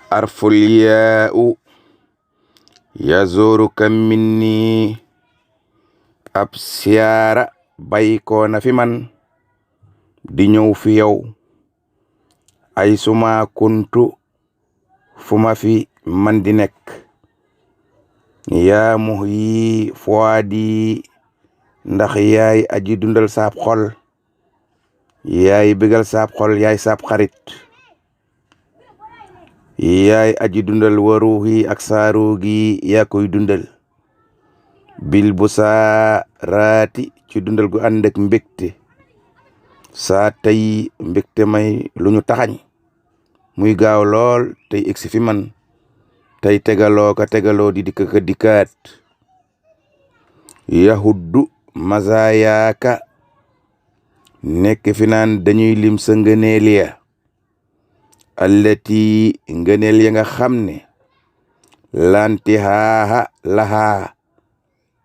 arful yaa'u yazuruka minni ab siyaara bay ko na fi man di ñëw fi yow ay suma kuntu fu ma fi man di nekk yaa muhyi fuadi ndax yaay aji dundal saab xol yaay bégal saab xol yaay saab xarit yaay aji dundal waruuhi ak saaruugi yaa koy dundal bil bu saa raati ci dundal gu ànd ak mbégte saa tey mbégte may lu ñu taxañ muy gaaw lool tey egsi fi man tey tegaloo di dikk ka dikkaat yahuddu mazayaaka nekk fi naan dañuy lim sa ngëneel ya allati ngëneel ya nga xam ne lanti haaha lahaa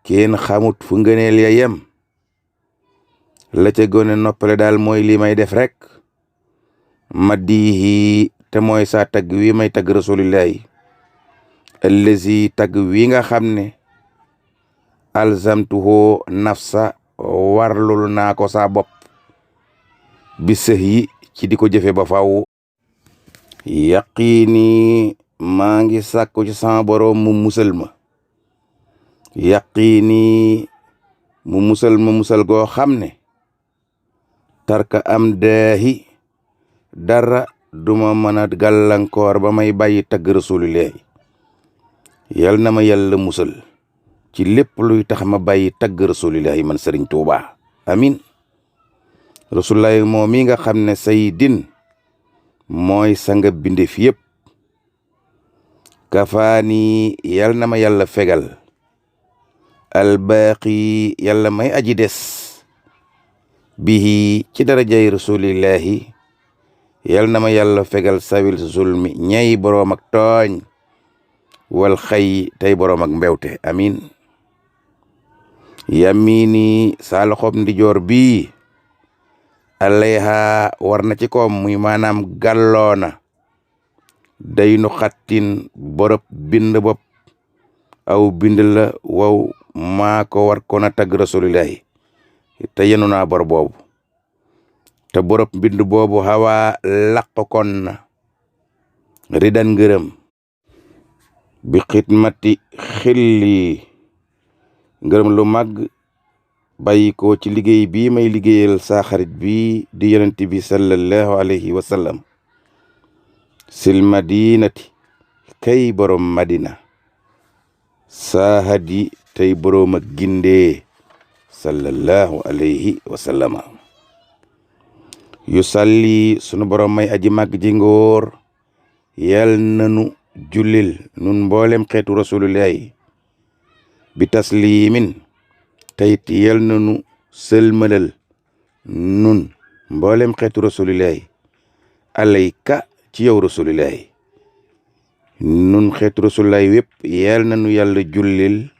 kenn xamut fu ngëneel ya yem la ca gone noppale daal mooy li may def rek maddihi te mooy saa tagg wi may tagg rasulillahi allazi tagg wi nga xam ne alzamtuhu nafsa warlul naa ko saa bopp bi sëx yi ci di ko jëfe ba faw yaqiini maa ngi sàkku ci sama boroom mu musal ma yaqiini mu musal goo xam ne tarka am daahi dara duma mën a gàllankoor ba may bàyyi tagg rasulillahi yal na ma yàlla musal ci lépp luy tax ma bàyyi tagg rasulillahi man Sëriñ Tuuba amin rasulillahi moo mi nga xam ne saydin mooy sanga bindéef yépp kafaani yal na ma yàlla fegal albaaqi yàlla may aji des bihi ci darajay rasulillahi yal na ma yàlla fegal sawil zulmi ñay boroom ak tooñ wal xay tey boroom ak mbewte amin yamini saa loxob ndijoor bii alayha war na ci koom muy maanaam gàlloona day nu xattin borob bind bopp aw bind la waw maa ko war ko na tagg rasulillahi te yenu naa bor boobu te borob bind boobu xawaa laq kon na ridan ngërëm bi xidmati xilli ngërëm lu màgg bàyyi ko ci liggéey bii may liggéeyal saa xarit bi di yonent bi sallallahu alayhi wa sallam sil madinati kay borom madina saa hadi tey borom ak gindee sallallahu alayhi wa sallama yu salli sunu borom may aji màgg ji ngóor yal nanu jullil nun mboolem xeetu rasulillahi bi taslimin tayit yal nanu sëlmalal nun mboolem xeetu rasulillahi alayka ci yow rasulillahi nun xeetu rasulillahi wépp yal nanu yàlla jullil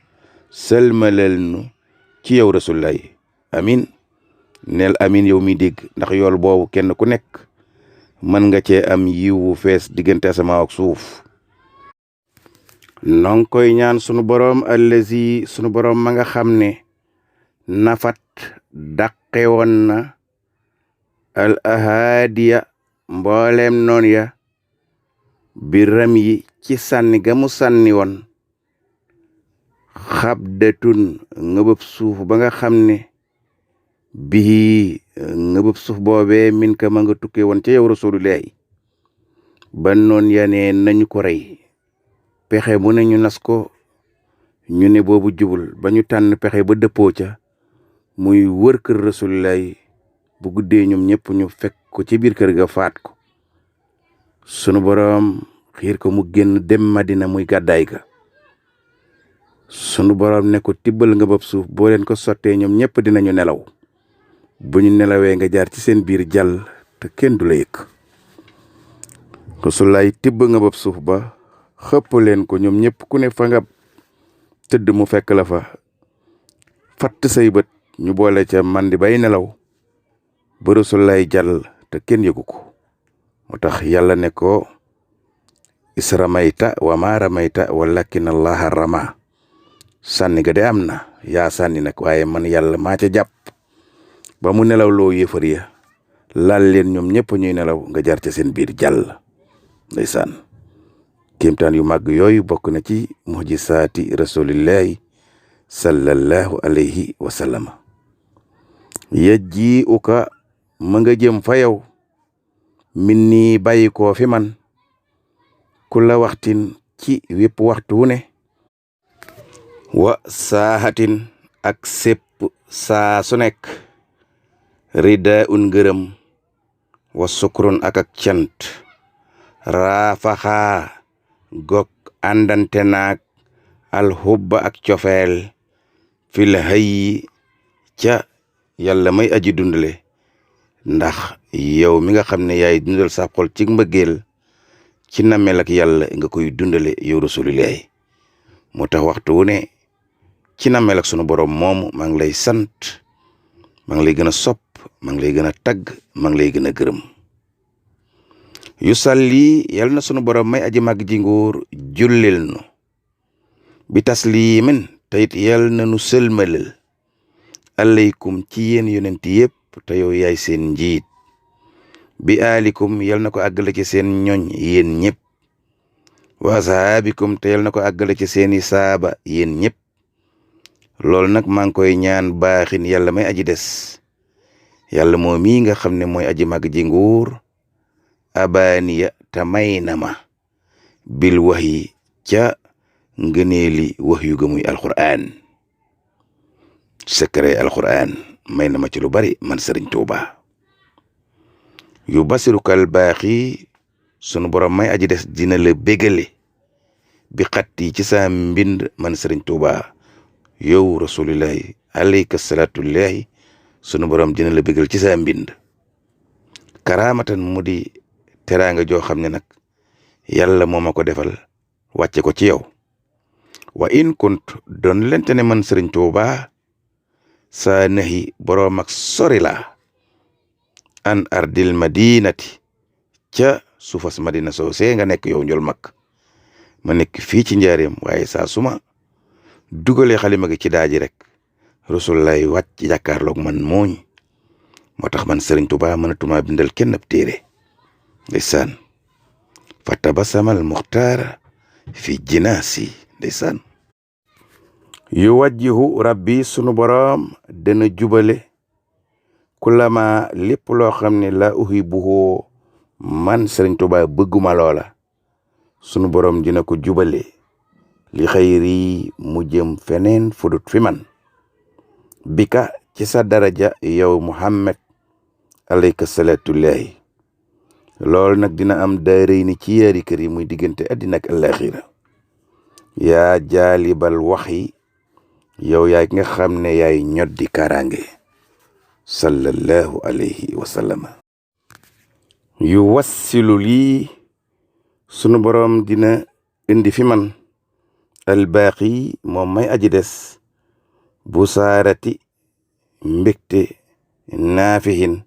sëlmalal nu ci yow rasulillahi amin neel amin yow mi dégg ndax yool boobu kenn ku nekk mën nga cee am yiwu fees diggante asamaa ak suuf nong koy ñaan sunu boroom allazi sunu boroom ma nga xam ne nafat daqe woon na al ahadiya mbooleem noon ya biram yi ci sànni ga mu sànni woon xabdatun ngëbëb suuf ba nga xam ne bii ngëbëb suuf boobee min ka ma nga tukkee woon ca yow rasulullahi ba noon ya ne nañu ko rey pexe mu ne ñu nas ko ñu ne boobu jubul ba ñu tànn pexe ba dëppoo ca muy wër kër rasulillahi bu guddee ñoom ñëpp ñu fekk ko ci biir kër ga faat ko sunu boroom xiir ko mu génn dem Madina muy gàddaay ga sunu boroom ne ko tibbal nga bopp suuf boo leen ko sottee ñoom ñëpp dinañu nelaw bu ñu nelawee nga jaar ci seen biir jàll te kenn du la yëg rasulillahi tibb nga bopp suuf ba xëpp leen ko ñoom ñëpp ku ne fa nga tëdd mu fekk la fa fatt say bët ñu boole ca mandi bay nelaw ba rasulillahi jàll te kenn yëgu ko moo tax yàlla ne ko is ramayta wa ma ramayta walakin allaha rama sànni ga de am na yaa sànni nag waaye man yàlla maa ca jàpp ba mu nelaw loo yéefar ya laal leen ñoom ñëpp ñuy nelaw nga jar ca seen biir jàll ndeysaan kéemtaan yu màgg yooyu bokk na ci mujisaati rasulillahi sallallahu alayhi wa sallam yajji uka ma nga jëm fa yow min nii bàyyi koo fi man ku la waxtin ci wépp waxtu wu ne wa saahatin ak sépp saa su nekk rida un ngërëm wa sukrun ak cant raafaxaa gog àndante naag alxubba ak cofeel fil hayyi ca yàlla may aji dundale ndax yow mi nga xam ne yaay dundal sa xol ci mbëggeel ci namel ak yàlla nga koy dundale yow rasulillahi moo tax waxtu wu ne ci namel ak sunu borom moomu maa ngi lay sant maa ngi lay gën a sopp maa ngi lay gën a tagg maa ngi lay gën a gërëm yu salli yal na sunu borom may aji màgg ji nguur jullil nu bi taslimin tayit yal na nu sëlmalal alaykum ci yéen yonent yépp te yow yaay seen njiit bi alikum yal na ko àggale ci seen ñoñ yéen ñëpp wa ashabikum te yal na ko àggale ci seeni saaba yéen ñëpp loolu nag maa ngi koy ñaan baaxin yàlla may aji des yàlla moo mii nga xam ne mooy aji màgg ji nguur abaniya te may na ma bil wax yi ca ngëneeli wax yu gëmuy alquran secret alquran may na ma ci lu bari man Sëriñ Tuuba yu basirukal baaxi sunu borom may aji des dina la bégale bi xatti ci sa mbind man Sëriñ Tuuba yow rasulillahi alayka salatullahi sunu borom dina la bégal ci sa mbind karamatan mu di teraanga joo xam ne nag yàlla moo ma ko defal wàcce ko ci yow wa in kunt doon lente ne man Sëriñ Tuuba saa naxi boroom ak sori la an ardil madinati ca suufas madina soosee nga nekk yow njol mag ma nekk fii ci njaareem waaye saa suma dugalee xalima gi ci daaji rek rasul lay wàcc jàkkaarloog man mooñ moo tax man Sëriñ Tuuba mënatuma bindal kenn ab téere ndeysaan fa tabasamal muxtaara fi jinaasi ndeysaan yu wajjihu rabbi sunu boroom dana jubale kulama lépp loo xam ne la uhibbuhu man Sëriñ Tuuba bëgguma loola sunu boroom dina ko jubale li xayri mu jëm feneen fudut fi man bika ci sa daraja yow Muhammad alayka salatullahi loolu nag dina am daaray ni ci yaari kër yi muy diggante àddina ak alaxira yaa jaalibal waxyi yow yaay nga xam ne yaay ñoddi karange sallallahu alayhi wa sallam yu wassilu lii sunu boroom dina indi fi man albaaqi moom may aji des bu saarati mbégte naafihin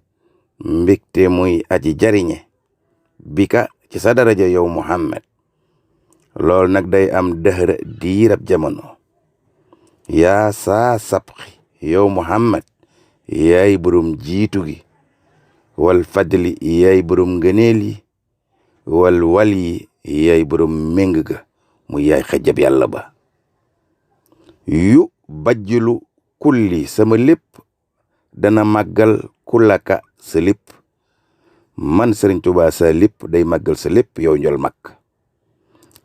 mbégte muy aji jariñe bika ci sa daraja yow Muhammad loolu nag day am dëhëra diirab jamono yaa saa sabqi yow Muhammad yaay borom jiitu gi wal fadli yaay borom ngëneel yi wal wali yaay borom méng ga mu yaay xajab yàlla ba yu bajjulu kulli sama lépp dana màggal kullaka sa lépp man Sëriñ Tuuba sa lépp day màggal sa lépp yow njol mag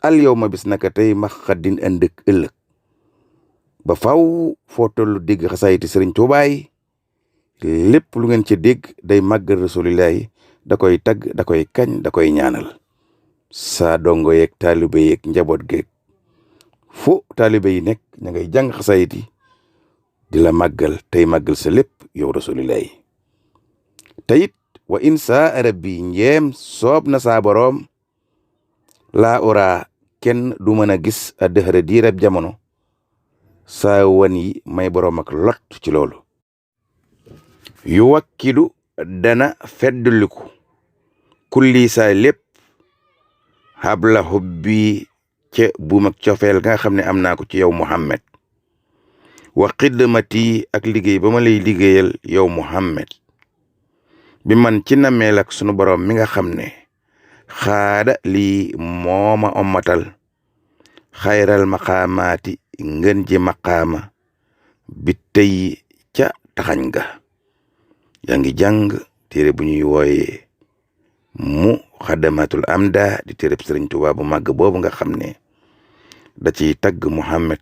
al yow ma bis naka tey ma xaddin ëndëk ëllëg ba faw foo tollu dégg xasaayiti Sëriñ Tuuba yi lépp lu ngeen ci dégg day màggal rasulillahi da koy tagg da koy kañ da koy ñaanal saa dongo yeeg taalibe yeeg njaboot geeg fu taalibe yi nekk ña ngay jàng xasaayiti di la màggal tey màggal sa lépp yow rasulillahi tayit wa in saa rabbi njeem soob na saa boroom laa ora kenn du mën a gis a dëxëra diirab jamono saa wan yi may boroom ak lot ci loolu yu wakkilu dana fedduliku kulli saa lépp habla hubbi ca buum ak cofeel nga xam ne am naa ko ci yow Muhammad wa xidmati ak liggéey ba ma lay liggéeyal yow Muhammad bi man ci nameel ak sunu borom mi nga xam ne xaada lii mooma ommatal xayral maqaamaati ngën ji maqaama bi tey ca taxañ ga yaa ngi jàng téere bu ñuy wooye Muxaddamatul Amda di téere Sëriñ Tuubaa bu màgg boobu nga xam ne da ciy tagg Muhammad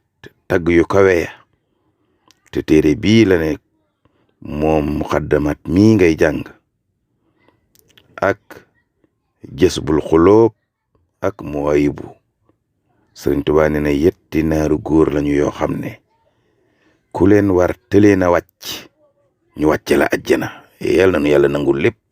tagg yu kawe te téere bii la ne moom muxaddamat mii ngay jàng ak Jazbul Xuloob ak Muwaahibu Sëriñ Tuubaa ne na yetti naaru góor lañu yoo xam ne ku leen war tëleen a wàcc ñu wàcce la àjjana yàlla na nu yàlla nangul lépp